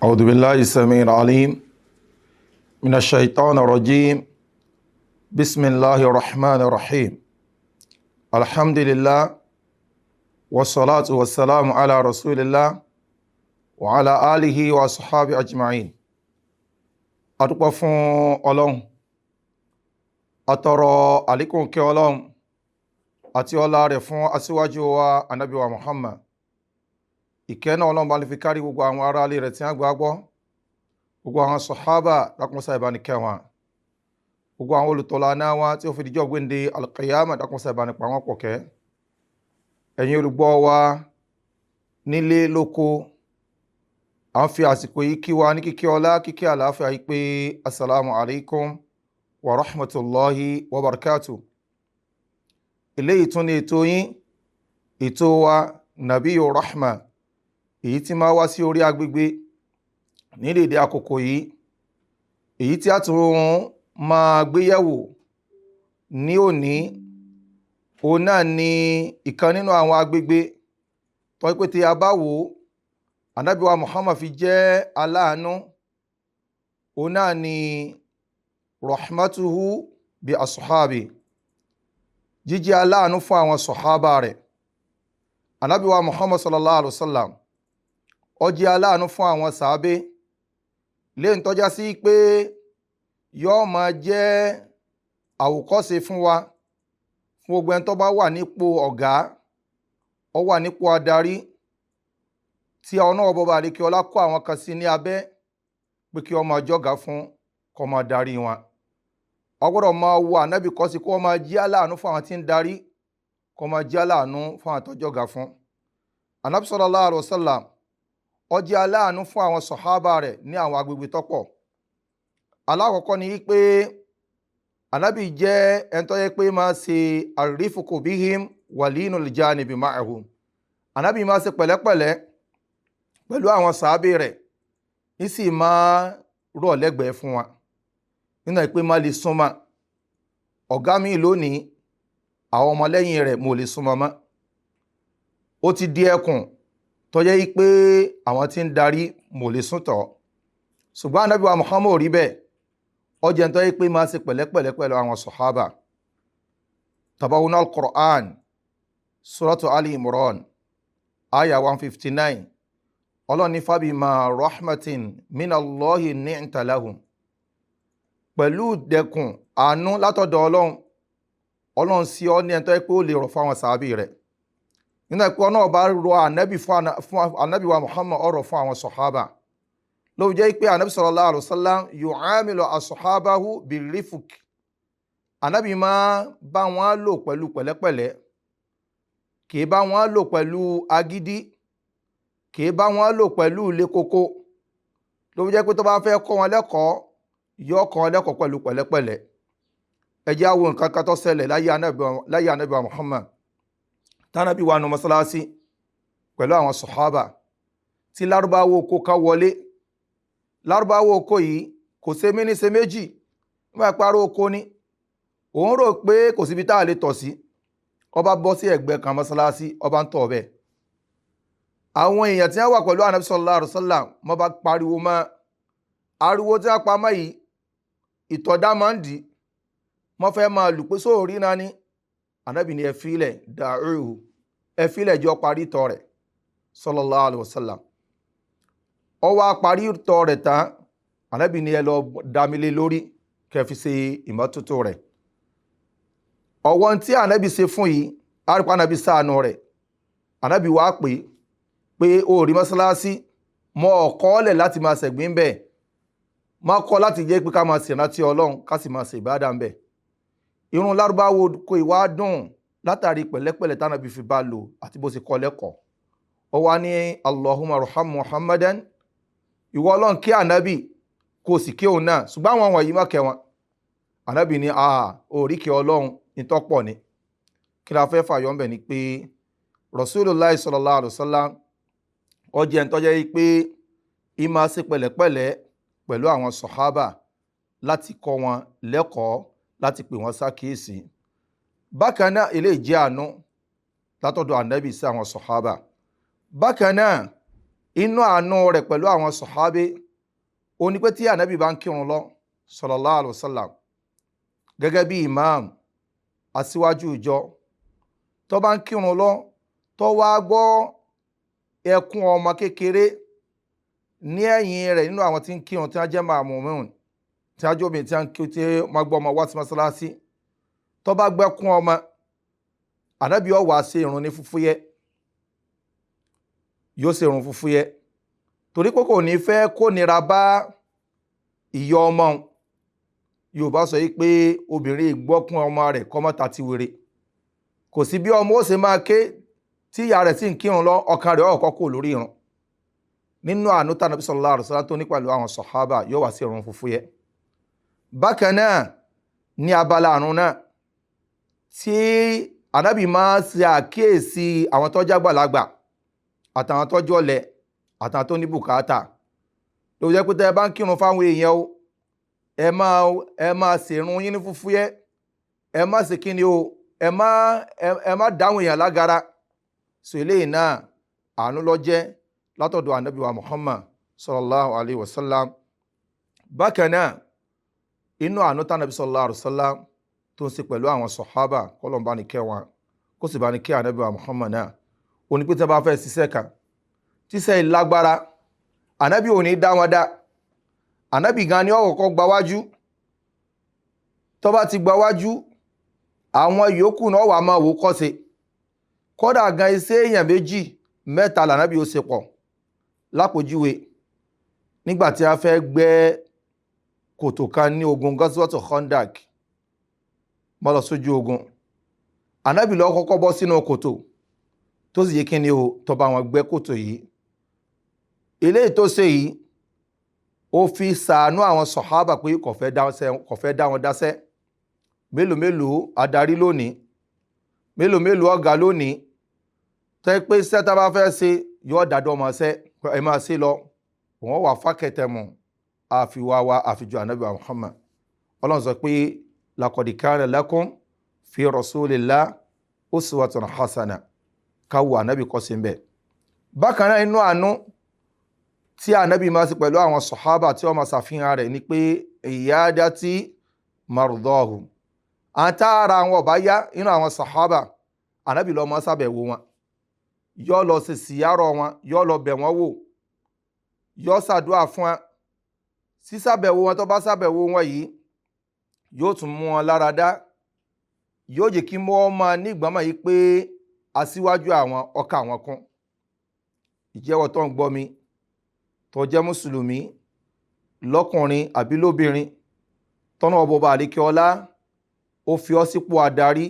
أعوذ بالله السميع العليم من الشيطان الرجيم. بسم الله الرحمن الرحيم. الحمد لله والصلاة والسلام على رسول الله وعلى آله وصحابه أجمعين. Adúpẹ́ fún Ọlọ́run, atọrọ àlékún kẹ́ Ọlọ́run àti ọlá rẹ̀ fún aṣíwájú wa, Ànábì wa Muhammad. Ìkẹ́ náà, Ọlọ́run bá ní fi kárí gbogbo àwọn aráalé rẹ̀ tí wọ́n gbà gbọ́, gbogbo àwọn sọ̀hábà dákúnṣá ìbánikẹ́ wọn, gbogbo àwọn olùtọ́lá náà wá tí ó fi dijọ́ gbéǹde alqiyama, dákúnṣá ìbánipa wọn pọ̀ kẹ́. Ẹ̀yin olùgbọ́ wa nílé lóko, à ń fi àsìkò yìí kí wa ní kíkí ọlá, kíkí àlàáfíà yìí pé assalamu alaikum wa rahmatulahi wa barakatu. Eléyìí tún ní ètò yín, ètò wa, Nabiyu Rahma, èyí tí máa wá sí orí agbègbè ní dédé àkókò yìí. Èyí tí a tún máa gbéyẹ̀wò ní òní, òun náà ni ìkan nínú àwọn agbègbè tó pé tí a bá wò ó, Ànábì wa Muhammad fi jẹ́ aláàánú. Òun náà ni rahmatuhu bi asuhabi, jíjẹ́ aláàánú fún àwọn sọ̀hábà rẹ̀. Ànábì wa Muhammad sallallahu alaihi wa sallam, ó jẹ́ aláàánú fún àwọn sàábé lè ń tọ́já sí pé yóò máa jẹ́ àwòkọ́ṣe fún wa, fún gbogbo ẹni tó bá wà nípò ọ̀gá, ó wà nípò adarí, tí ọ̀nà ọ̀bọ̀bà àdékè ọlá kó àwọn kan sí ní abẹ́ pé kí wọ́n máa jọ́gàá fún, kó máa darí wọn. Ó gbọ́dọ̀ máa wo Ànábì kọ́ sí kó máa jẹ́ aláàánú fún àwọn tí ń darí, kó máa jẹ́ aláàánú fún àwọn tó jọ́gàá fún. Ànábì sallallahu alaihi wasallam, ó jẹ́ aláàánú fún àwọn sọ̀hábà rẹ̀ ní àwọn agbègbè tọ́pọ̀. Alákọ̀ọ́kọ́ ni pé Ànábì jẹ́ ẹni tó yẹ pé máa ṣe àrífukù bihim walinul janibi ma'ahum. Ànábì máa ṣe pẹ̀lẹ́pẹ̀lẹ́ pẹ̀lú àwọn sàábé rẹ̀, ní sì máa rọ̀ lẹ́gbẹ̀ẹ́ fún wa nínú ìpè má lè súnmọ́. Ọ̀gá mi lónìí, àwọn ọmọlẹ́yìn rẹ̀ mo lè súnmọ́ mọ́. Ó ti di ẹkùn tó jẹ́ pé àwọn tí ń darí mo lè sún tọ̀. Ṣùgbọ́n Ànábì wa Muhammad rí bẹ́ẹ̀. Ó jẹ́ tó yẹ pé máa ṣe pẹ̀lẹ́pẹ̀lẹ́ pẹ̀lú àwọn sọ̀hábà. Tabawuna al-Qur'an, Suratu Ali Imran, aya 159, Ọlọ́run ní fabima rahmatin minallahi ni'ta lahum. Pẹ̀lú dẹkùn àánú látọ̀dọ̀ Ọlọ́run, Ọlọ́run sí ọ ní ẹni tó yẹ pé ó lè rọ̀ fún àwọn sàábì rẹ̀. Nínú ẹ̀pẹ́ ọ̀nà ọba rọ Ànábì fún Ànábì wa Muhammad ọ̀rọ̀ fún àwọn sọ̀hábà, ló fi jẹ́ pé Ànábì sallallahu alaihi wasallam yu'amilu ashabahu birrifq. Ànábì máa bá wọn lò pẹ̀lú pẹ̀lẹ́pẹ̀lẹ́, kì í bá wọn lò pẹ̀lú agídí, kì í bá wọn lò pẹ̀lú ilé koko. Ló fi jẹ́ pé tó bá fẹ́ kọ́ wọn lẹ́kọ̀ọ́, yóò kọ́ wọn lẹ́kọ̀ọ́ pẹ̀lú pẹ̀lẹ́pẹ̀lẹ́. Ẹ jẹ́ á wo nǹkan kan tó ṣẹlẹ̀ láyé Ànábì wa Muhammad, tánàbí wà nù mọ́sálásí pẹ̀lú àwọn sọ̀hábà, tí Lárúbáwò oko kan wọlé. Lárúbáwò oko yìí kò ṣe mí ní ṣe méjì nígbà pàrọ̀ oko ni òun rò pé kò síbi tá a lè tọ̀ sí. Ó bá bọ́ sí ẹ̀gbẹ́ kan mọ́sálásí, ó bá ń tọ̀ bẹ́ẹ̀. Àwọn èèyàn tí wọ́n wà pẹ̀lú Ànábì sallallahu alaihi wasallam, wọ́n bá pariwo mọ́. Ariwo tí wọ́n pa mọ́ yìí, ìtọ̀dá máa ń dì í, wọ́n fẹ́ máa lù pé sóòrí náà ni. Ànábì ní ẹ fílẹ̀, da'uhu, ẹ fílẹ̀ jọ parí ìtọ̀ rẹ̀, sallallahu alaihi wasallam. Ó wá parí ìtọ̀ rẹ̀ tán, Ànábì ní ẹ lọ damilé lórí kẹ́ fi ṣe ìmọ́tótó rẹ̀. Ọwọ́n tí Ànábì ṣe fún yìí, àrípa Ànábì ṣàánú rẹ̀. Ànábì wá pé pé ó rí mọ́sálásí mọ́ ọ̀kọ́ lẹ̀ láti máa ṣẹ̀gbín bẹ́ẹ̀, má kọ́ láti jẹ́ pé ká máa ṣèrántí Ọlọ́run, ká sì máa ṣe ìbádà ń bẹ̀. Irun Lárúbáwò kò ìwá dùn látàrí pẹ̀lẹ́pẹ̀lẹ́ tánàbí fi bá lò àti bó ṣe kọ́ lẹ́kọ̀ọ́. Ó wá ní Allahumma arham Muhammadan, ìwọ Ọlọ́run, kí Ànábì kò sì kí òun náà, ṣùgbọ́n àwọn wọ̀nyí má kẹ́ wọn. Ànábì ní oríkì Ọlọ́run ìtọ́pọ̀ ni. Kí la fẹ́ fàyọ́ ńbẹ̀ ni pé Rasulullah sallallahu alaihi wasallam, ó jẹ́ ń tọ́jẹ́ pé ìmá ṣe pẹ̀lẹ́pẹ̀lẹ́ pẹ̀lú àwọn sọ̀hábà láti kọ́ wọn lẹ́kọ̀ọ́, láti pè wọ́n sákìísí. Bákan náà, ilé ìjẹ́ àánú látọ̀dọ̀ Ànábì sí àwọn sọ̀hábà. Bákan náà, Inú àánú rẹ̀ pẹ̀lú àwọn sọ̀hábé ó ní pé tí ànábì bá ń kírun lọ sallallahu alaihi wasallam gẹ́gẹ́ bí imam aṣíwájú ìjọ, tó bá ń kírun lọ tó wá gbọ́ ẹkún ọmọ kékeré ní ẹ̀yìn rẹ̀ nínú àwọn tí ń kírun tí wọ́n jẹ́ màmúmùn, tí wọ́n jóbi tí wọ́n kí tí wọ́n gbọ́ ọmọ wá sí mọ́sálásí, tó bá gbẹ́kún ọmọ, ànábì ó wá ṣe ìrun ní fúfúyẹ́, yóò ṣe ìrun fúfúyẹ́, torí pé kò ní fẹ́ kó nira bá ìyá ọmọ òun. Yorùbá sọ yìí pé obìnrin gbọ́kún ọmọ rẹ̀ kọ́mọ́ta ti wèrè. Kò sí bí ọmọ ó ṣe máa ké tí ìyá rẹ̀ sì ń kírun lọ, ọkàn rẹ̀ ọ̀kọ́ kò lórí ìrun. Nínú àánú tí Ànábì sallallahu alaihi wasallam tó ní pẹ̀lú àwọn sọ̀hábà, yóò wá sí ìrun fúfúyẹ́. Bákan náà ní abala àrùn náà tí Ànábì máa ń ṣe àkíyèsí àwọn tó jágbàlagbà àtàwọn tó jọ̀lẹ àtàwọn tó ní bùkátà. Ló jẹ́ pé tẹ́ ẹ bá ń kírun fáwọn èèyàn o, ẹ máa ṣèrun yín ní fúfúyẹ́, ẹ má ṣe kíni o, ẹ má dáhùn èèyàn lágara. So eléyìí náà àánú ló jẹ́ látọ̀dọ̀ Ànábì wa Muhammad sallallahu alayhi wa sallam. Bákan náà inú àánú tánàbí sallallahu alayhi wa sallam tó ń ṣe pẹ̀lú àwọn sọ̀hábà, kọ́lọ́n bá ní kẹ́ wọn kó sì bá ní kẹ́ Ànábì wa Muhammad náà, ó ní pé tí wọ́n bá fẹ́ ṣiṣẹ́ kan tíṣẹ́ ìlágbára, Ànábì ò ní dá wọn dá. Ànábì gan ni ó kọ́kọ́ gba wájú. Tó bá ti gba wájú, àwọn yòókù náà wà máa wò kọ́ṣe. Kódà gan iṣẹ́ èèyàn méjì mẹ́ta lànábì ó ṣe pọ̀. Lápòjúwe, nígbà tí a fẹ́ gbẹ́ kòtò kan ní ogun Gazwatu Khandak, mọ́ lọ sójú ogun, Ànábì ló kọ́kọ́ bọ́ sínú kòtò, tó sì yẹ kí ni o, tó bá wọn gbẹ́ kòtò yìí. Eléyìí tó ṣe yìí, ó fi sàánú àwọn sọ̀hábà pé kò fẹ́ dá wọn dáṣẹ́. Mélòó mélòó adarí lónìí, mélòó mélòó ọ̀gá lónìí, tẹ́ pé iṣẹ́ tá a bá fẹ́ ṣe yóò dàdọ́ ọmọ ṣẹ́, ẹ máa ṣe lọ, wọ́n wà fákẹ́tẹ̀mù àfiwáwa àfijọ́ Ànábì Muhammad. Ọlọ́run sọ pé laqad kana lakum fi rasulillah uswatun hasana, káwọ Ànábì kọ́ sí ń bẹ̀. Bákan náà inú àánú tí Ànábì máa ṣe pẹ̀lú àwọn sọ̀hábà tí wọ́n máa ṣàfihàn rẹ̀ ni pé iyadati mardahum, àtàrà àwọn ọ̀bá yá inú àwọn sọ̀hábà, Ànábì ló máa ṣàbẹ̀wò wọn, yóò lọ ṣe síyárọ̀ wọn, yóò lọ bẹ̀ wọ́n wò, yóò ṣàdúrà fún wọn. Sísàbẹ̀wò wọn, tó bá ṣàbẹ̀wò wọn yìí, yóò tún mú wọn lára dá, yóò jẹ́ kí wọ́n máa ní ìgbọ́mọ̀ yìí pé aṣíwájú àwọn ọkà àwọn kún. Ìjẹ́wọ́ tó ń gbọ́ mi tó jẹ́ mùsùlùmí lọ́kùnrin àbí lóbìnrin, tọ́nà ọba àlékè ọlá ó fi ọ́ sípò adarí,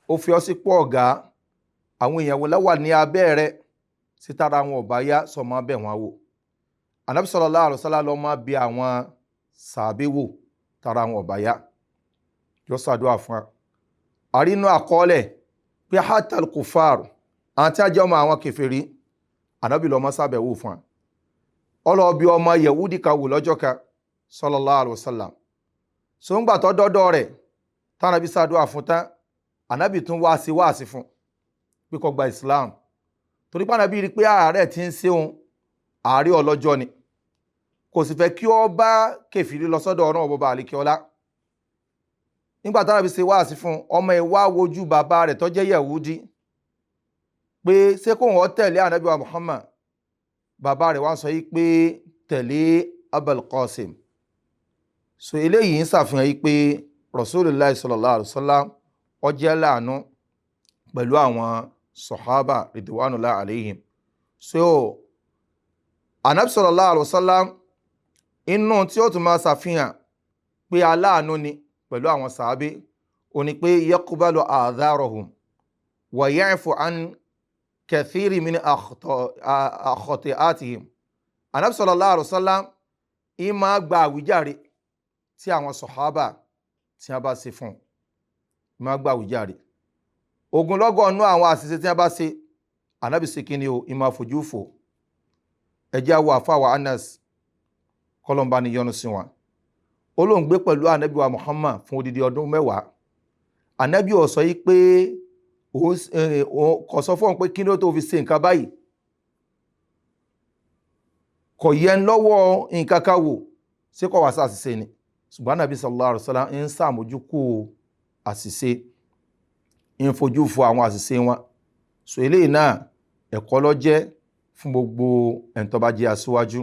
ó fi ọ́ sípò ọ̀gá, àwọn èèyàn wo láwà ní abẹ́ rẹ, sítara àwọn ọ̀bá yá sọmọ bẹ̀ wọ́n wò. Ànábì sallallahu alaihi wasallam ló máa bi àwọn sàábé wò tara àwọn ọ̀bá yá, yóò ṣàdúrà fún wa. Àrínú àkọọ́lẹ̀ pé hatal kufar, àwọn tí a jẹ́ ọmọ àwọn kèfèrí, Ànábì ló máa ṣàbẹ̀wò fún wa. Ọlọ́ọ̀bí ọmọ Yẹ̀wúdì kan wò lọ́jọ́ kan sallallahu alaihi wasallam. Sóńgbà tó dọ́dọ̀ rẹ̀ tánàbí ṣàdúrà fún tán, Ànábì tún wá sí wáàsí fún pé kó gba Islam, torí pé Ànábì rí pé àárẹ̀ tí ń ṣeun àárẹ̀ ọlọ́jọ́ ni, kò sì fẹ́ kí ó bá kèfèrí lọ sọ́dọ̀ ọ̀run ọ̀bọ̀bà àlekíọ́lá. Nígbà tánàbí ṣe wáàsí fún ọmọ ẹ̀, wá wojú bàbá rẹ̀ tó jẹ́ Yẹ̀wúdí pé ṣé kóun ó tẹ̀lé Ànábì wa Muhammad. Bàbá rẹ̀ wá sọ yìí pé tẹ̀lé Abul Qasim. So eléyìí ń ṣàfihàn yìí pé Rasulullah sallallahu alaihi wasallam ó jẹ́ láàánú pẹ̀lú àwọn sọ̀hábà ridwanullahi alaihim. So Ànábì sallallahu alaihi wasallam, inú tí ó tún máa ṣàfihàn pé aláàánú ni pẹ̀lú àwọn sàábé ó ní pé yaqbalu a'dharahum wa ya'fu an kathiri min akhati'atihim. Ànábì sallallahu alaihi wasallam ì máa gba àwíjàre tí àwọn sọ̀hábà tí wọ́n bá ṣe fún un, máa gba àwíjàre. Ogunlọ́gọ̀ nú àwọn àṣìṣe tí wọ́n bá ṣe, Ànábì ṣe kí ni o, ì máa fojú fò. Ẹ jẹ́ àwọ̀ àfàwà Anas, kọ́lọ́mbà ni yọ́nú sí wọn. Ó lóun gbé pẹ̀lú Ànábì wa Muhammad fún odidi ọdún 10. Ànábì ó sọ yìí pé kò sọ fún òun pé kí ló tó fi ṣe nǹkan báyìí. Kò yẹ ń lọ́wọ́ nǹkan kan wò ṣé kò wá sí àṣìṣe ni. Ṣùgbọ́n Ànábì sallallahu alaihi wasallam ń ṣàmójúkú àṣìṣe, ń fojú fo àwọn àṣìṣe wọn. So eléyìí náà, ẹ̀kọ́ ló jẹ́ fún gbogbo ẹni tó bá jẹ́ aṣíwájú.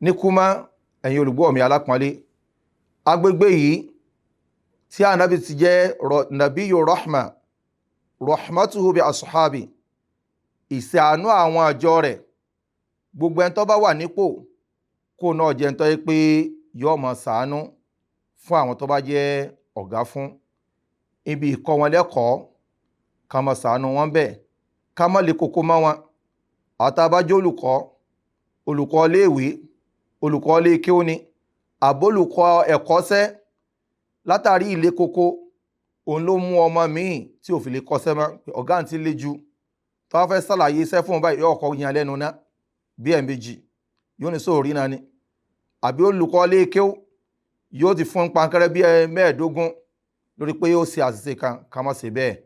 Ní kúmá, ẹ̀yin olùgbọ́ mi alápọ̀nlé, agbègbè yìí tí Ànábì ti jẹ́ nabiyyu rahma, rahmatuhu bi ashabi, ìṣàánú àwọn àjọ rẹ̀. Gbogbo ẹni tó bá wà nípò, kó náà jẹ́ ẹni tó yẹ pé yóò máa ṣàánú fún àwọn tó bá jẹ́ ọ̀gá fún. Ibi ìkọ́ wọn lẹ́kọ̀ọ́, ká máa ṣàánú wọn bẹ́ẹ̀, ká má lè koko mọ́ wọn. Àtàbájọ́ olùkọ́, olùkọ́ iléèwé, olùkọ́ ilé kéwú ni, àbólùkọ́ ẹ̀kọ́ṣẹ́, látàrí ilé koko òun ló mú ọmọ míì tí ò fi lè kọ́ṣẹ́ mọ́. Ọ̀gá àǹtí le ju tó bá fẹ́ ṣàlàyé iṣẹ́ fún un báyìí, yóò kọ́ yan lẹ́nu ná bí ẹ̀ẹ̀mejì, yóò ní sóòrí náà ni. Àbí olùkọ́ ilé kéwú, yóò ti fún pankẹ́rẹ́ bí 15 lórí pé yóò ṣe àṣìṣe kan. Ká má ṣe bẹ́ẹ̀,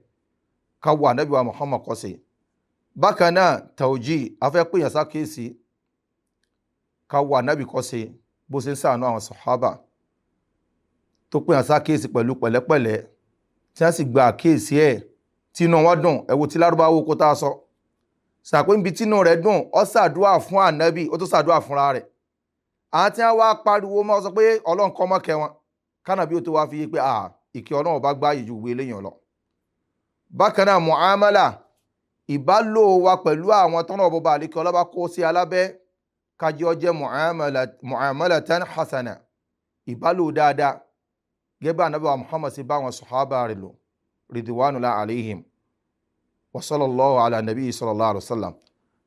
ká wo Ànábì wa Muhammad kọ́ sí. Bákan náà, tàwùjì afẹ́ pèèyàn sákèésí, ká wo Ànábì kọ́ sí bó ṣe ń ṣàánú àwọn sàhábà, tó pèèyàn sákèésí pẹ̀lú pẹ̀lẹ́pẹ̀lẹ́, tí wọ́n sì gba àkíyèsí ẹ̀, tínú wọn dùn. Ẹ wo tí Lárúbáwò kó tá a sọ sàpé níbi tínú rẹ̀ dùn, ó ṣàdúrà fún Ànábì, ó tó ṣàdúrà fúnra rẹ̀. Àwọn tí wọ́n wá pariwo mọ́ sọ pé Ọlọ́run kọ́ mọ́kẹ́ wọn, kánàbí ó tó wá fi yé pé ìkẹ́ Ọlọ́run bá gbá yìí ju gbogbo eléyàn lọ. Bákan náà, muamala, ìbálò wa pẹ̀lú àwọn tọ́nà ọba àlekẹ́ ọlọ́ba kó sí alábẹ́, kájí ó jẹ́ muamalatan hasana, ìbálò dáadáa, gẹ́gẹ́ bí Ànábì wa Muhammad sì bá àwọn sọ̀hábà rẹ̀ lò, ridwanullahi alaihim wa sallallahu ala nabi sallallahu alaihi wasallam.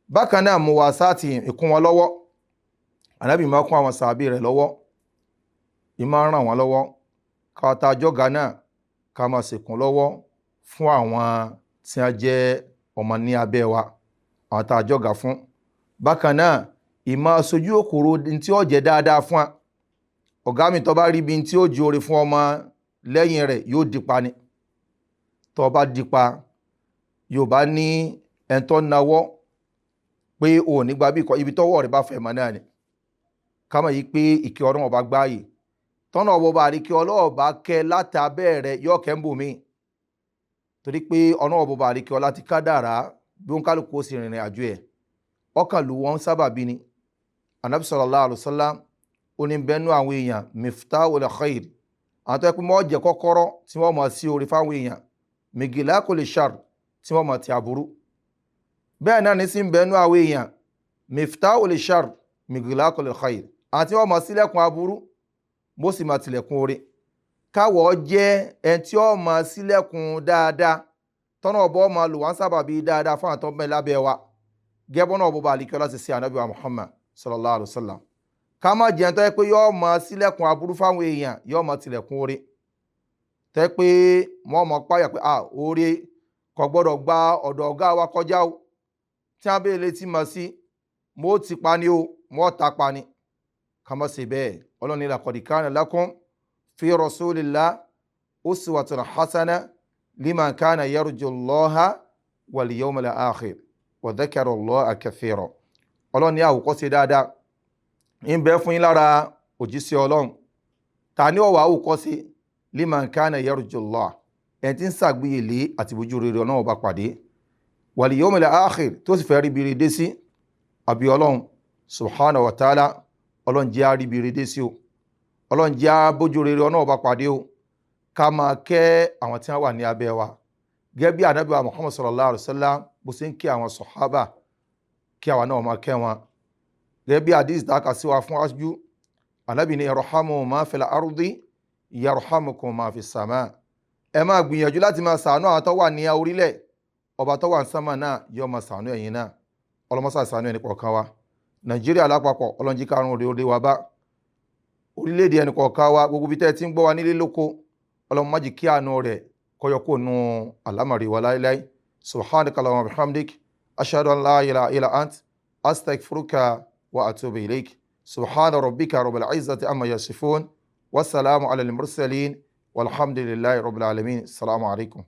Bákan náà, muwasati, ìkún wọn lọ́wọ́. Ànábì máa kún àwọn sàábì rẹ̀ lọ́wọ́, ìmáa ràn wọ́n lọ́wọ́. Káta jọ́gà náà, ká máa ṣèkún lọ́wọ́ fún àwọn tí wọ́n jẹ́ ọmọ ní abẹ́ wa, àwọn tá a jọ́gà fún. Bákan náà, ìmọ̀ sojú òkòrò tí ó jẹ́ dáadáa fún wa. Ọ̀gá mi tó bá rí ibi tí ó jóore fún ọmọ lẹ́yìn rẹ̀, yóò dípa ni. Tó bá dípa, Yorùbá ní ẹni tó nawọ́ pé o ò ní gba bí ibi tọ́wọ́ rẹ̀ bá fẹ̀ mọ́ náà ni. Ká mọ̀ yìí pé ìkẹ́ Ọlọ́run ọba gbáàyè tọ́nà ọba àríkẹ́ Ọlọ́run bá kẹ́ látàbẹ́ rẹ̀, yóò kẹ́ ń bò mí, torí pé Ọlọ́run ọba àríkẹ́ ọlá ti kádàrá bí ó ń kálukú ó sì rìnrìn àjò ẹ̀, ọkàn lù wọ́n sábàbí ni. Anabi sallallahu alaihi wasallam ó ní bẹ́nu àwọn èèyàn miftahul khair, àwọn tó yẹ pé wọ́n jẹ́ kọ́kọ́rọ́ tí wọ́n máa sí orí fáwọn èèyàn, migilakul shar, tí wọ́n máa ti aburú. Bẹ́ẹ̀ náà ní sí bẹ́nu àwọn èèyàn miftahul shar, migilakul khair, àwọn tí wọ́n máa ṣílẹ̀kùn aburú, mo sì máa tilẹ̀kùn oore. Káwọ̀ jẹ́ ẹni tí ó máa ṣílẹ̀kùn dáadáa, tọ́nà ọ̀bọ máa lò wọ́n sábàbí dáadáa fún àwọn tó ń bẹ lábẹ́ wa, gẹ́bọ́n náà ọ̀bọ̀bà àlìkẹ́ láti ṣe Ànábì wa Muhammad sallallahu alaihi wasallam. Ká má jẹ́ tó yẹ pé yóò máa ṣílẹ̀kùn aburú fáwọn èèyàn, yóò máa tilẹ̀kùn oore, tó yẹ pé wọ́n máa páyà pé oore kò gbọ́dọ̀ gba ọ̀dọ̀ ọ̀gá wa kọjá o, tí wọ́n bèèrè létí mọ̀ sí mo ti pa ni o, mo ta pa ni. Ká má ṣe bẹ́ẹ̀. Ọlọ́run ní laqad kana lakum fi rasulillah uswatun hasana liman kana yarju Allaha wal yawmal akhir wa dhakara Allaha kathira. Ọlọ́run ní àwòkọ́ṣe dáadáa ń bẹ fún yín lára òjíṣẹ́ Ọlọ́run. Ta ni ó wà àwòkọ́ṣe? Liman kana yarju Allah, ẹni tí ń ṣàgbéyèlé àti ìbójú rere Ọlọ́run ọba pàdé, wal yawmal akhir, tó sì fẹ́ rí ibi dé sí. Àbí Ọlọ́run subhanahu wa ta'ala, Ọlọ́run jẹ́ àríbi rere dé sí o, Ọlọ́run jẹ́ àbójú rere Ọlọ́run ọba pàdé o. Ká máa kẹ́ àwọn tí wọ́n wà ní abẹ́ wa, gẹ́gẹ́ bí Ànábì wa Muhammad sallallahu alaihi wasallam bó ṣe ń kí àwọn sọ̀hábà, kí àwa náà máa kẹ́ wọn. Gẹ́gẹ́ bí hadith dáka sí wa fún aṣáájú, Ànábì ní irhamu ma fil ardi yarhamukum ma fis sama. Ẹ máa gbìyànjú láti máa ṣàánú àwọn tó wà ní orílẹ̀, ọba tó wà ní sánmà náà yóò máa ṣàánú ẹ̀yin náà. Ọlọ́mọṣà ṣàánú ẹnì kọ̀ọ̀kan wa. Nàìjíríà lápapọ̀, Ọlọ́run jí kárùn òde òde wa bá orílẹ̀-èdè ẹnì kọ̀ọ̀kan wa. Gbogbo ibi tẹ́ ẹ ti ń gbọ́ wa nílé lóko, Ọlọ́run má jẹ́ kí àánú rẹ̀ kọyọ kó nu àlámọ̀rí wa láéláé. Subhanaka allahumma wa bihamdik, ashhadu an la ilaha illa ant, astaghfiruka wa atubu ilaik. Subhana rabbika rabbil izzati amma yasifun, wasalaamu ala al-mursalin, walhamdulillahi rabbil alamin. Assalamu alaikum.